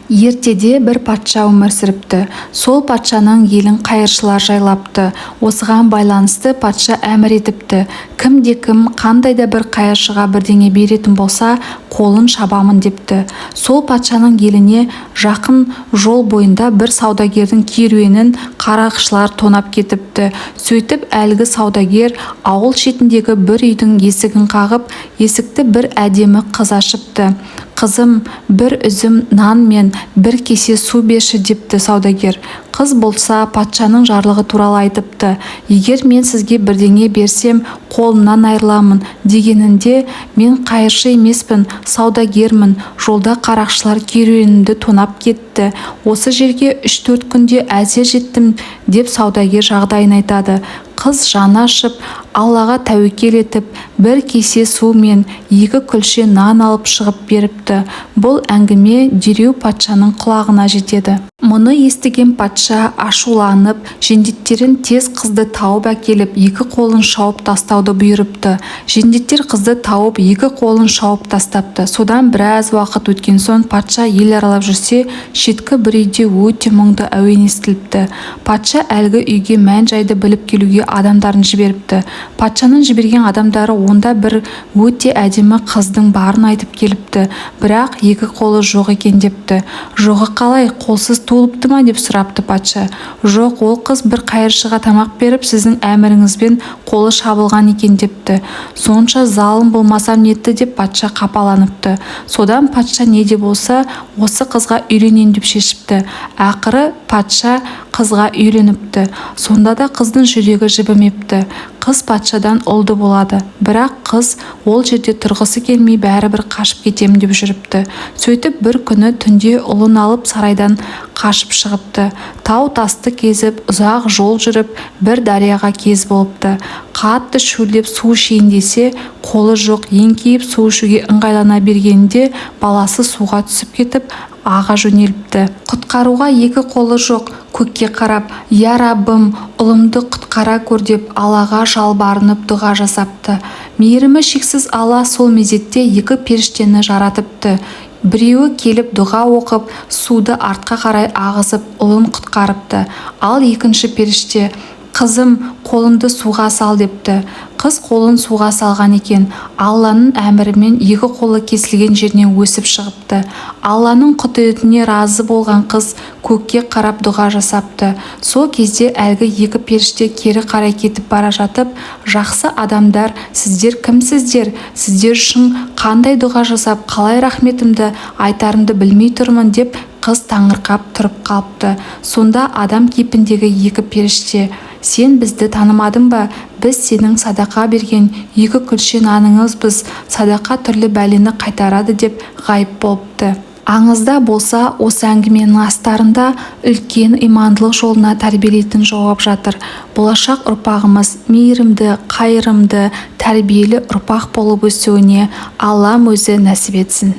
Ертеде бір патша өмір сүріпті. Сол патшаның елін қайыршылар жайлапты. Осыған байланысты патша әмір етіпті: кімде-кім қандай да бір қайыршыға бірдеңе беретін болса, қолын шабамын депті. Сол патшаның еліне жақын жол бойында бір саудагердің керуенін қарақшылар тонап кетіпті. Сөйтіп әлгі саудагер ауыл шетіндегі бір үйдің есігін қағып, есікті бір әдемі қыз ашыпты. «Қызым, бір үзім нан мен бір кесе су берші», – депті саудагер. Қыз болса, патшаның жарлығы туралы айтыпты. «Егер мен сізге бірдеңе берсем, қолымнан айырыламын», – дегенінде, «Мен қайыршы емеспін, саудагермін. Жолда қарақшылар керуенімді тонап кетті. Осы жерге 3-4 күнде әзер жеттім», – деп саудагер жағдайын айтады. Қыз жаны ашып, Аллаға тәуекел етіп, бір кесе су мен екі күлше нан алып шығып беріпті. Бұл әңгіме дереу патшаның құлағына жетеді. Мұны естіген патша ашуланып, жендеттерін тез қызды тауып әкеліп, екі қолын шауып тастауды бұйырыпты. Жендеттер қызды тауып, екі қолын шауып тастапты. Содан біраз уақыт өткен соң патша ел аралап жүрсе, шеткі бір үйде өте мұңды әуен естіліпті. Патша әлгі үйге мән-жайды біліп келуге адамдарын жіберіпті. Патшаның жіберген адамдары онда бір өте әдемі қыздың барын айтып келіпті, бірақ екі қолы жоқ екен депті. «Жоғы қалай, қолсыз туылыпты ма?» – деп сұрапты патша. «Жоқ, ол қыз бір қайыршыға тамақ беріп, сіздің әміріңізбен қолы шабылған екен», – депті. «Сонша залым болмасам нетті», – деп патша қапаланыпты. Содан патша не де болса осы қызға үйленем деп шешіпті. Ақыры патша қызға үйленіпті. Сонда да қыздың жүрегі жібімепті. Қыз патшадан ұлды болады. Бірақ қыз ол жерде тұрғысы келмей, бәрібір қашып кетемін деп жүріпті. Сөйтіп бір күні түнде ұлын алып, сарайдан қашып шығыпты. Тау-тасты кезіп, ұзақ жол жүріп, бір дарияға кез болыпты. Қатты шөлдеп, су ішейін десе, қолы жоқ. Еңкейіп су ішуге ыңғайлана бергенінде баласы суға түсіп кетіп, аға жөнеліпті. Құтқаруға екі қолы жоқ. Көкке қарап: «Я Раббым, ұлымды құтқара көр», – деп Аллаға жалбарынып дұға жасапты. Мейірімі шексіз Алла сол мезетте екі періштені жаратыпты. Біреуі келіп дұға оқып, суды артқа қарай ағызып, ұлын құтқарыпты. Ал екінші періште: «Қызым, қолыңды суға сал», – депті. Қыз қолын суға салған екен, Алланың әмірімен екі қолы кесілген жерінен өсіп шығыпты. Алланың құдіретіне разы болған қыз көкке қарап дұға жасапты. Сол кезде әлгі екі періште кері қарай кетіп бара жатып: «Жақсы адамдар, сіздер кімсіздер? Сіздер үшін қандай дұға жасап, қалай рахметімді айтарымды білмей тұрмын», – деп қыз таңырқап тұрып қалыпты. Сонда адам кейпіндегі екі періште: «Сен бізді танымадың ба? Біз сенің садақа берген екі күлше наныңызбыз. Садақа түрлі бәлені қайтарады», – деп ғайып болыпты. Аңызда болса, осы әңгіменің астарында үлкен имандылық жолына тәрбиелейтін жауап жатыр. Болашақ ұрпағымыз мейірімді, қайырымды, тәрбиелі ұрпақ болып өсуіне Аллам өзі нәсіп етсін.